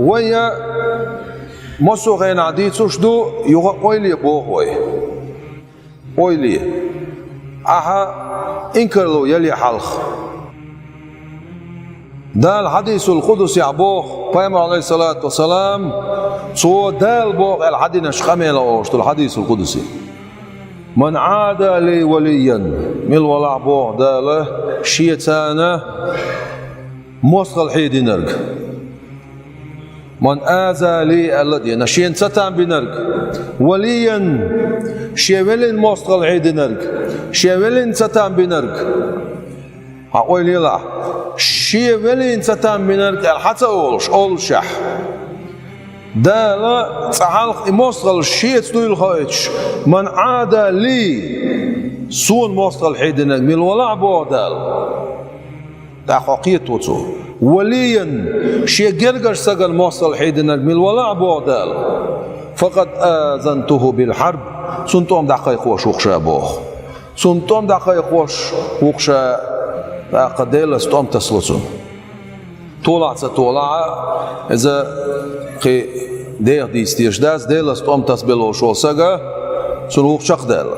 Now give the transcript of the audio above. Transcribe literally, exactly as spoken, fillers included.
Вай массо а хенахь дийцуш ду, юха а ойла е боху вай. Ойла е. Ахьа инкарло яле хьалха. Дала хьадисул къудсехь боху, Пайхамар, алейхиссалату вассалам, цо Дала боху аьлла хьадинарш къамелах олуш долу хьадисул къудси: «Ман Ӏада ли валиян», мила валахь боху Дала, шеца мостагӀалла хьединарг. «Ман аза ли», аьлла а дена, шена цатам бинарг. «Валиян», шен велин мостагӀалла хьединарг, шен велин цатам бинарг. Хьан ойла елахь, шен велин цатам бинарг аьлла хьан ца олуш, олушехь. Дала цкъа хьалха и мостагӀалла шеца дуйла хоуьйтуш: «Ман Ӏада ли», суна мостагӀалла хьединарг мила валахь боху Дала. ТӀаккха хьо кхето цо. «Валиян», шен гергарчу стагана мостагӀалла хьединарг мила валахь боху Дала. «Факъад азантуху бил хьарб», цунна тӀом дӀакхайкхош ву-кх ша боху. Цунна тӀом дӀакхайкхош ву-кх ша, тӀаккха Делаца тӀом тасало цунна. Толахь а ца толахь а, иза кхин деха дийца дезаш дац, Делаца тӀом тасабелла волуш волу стаг, цунна ву-кх чекхдаьлла.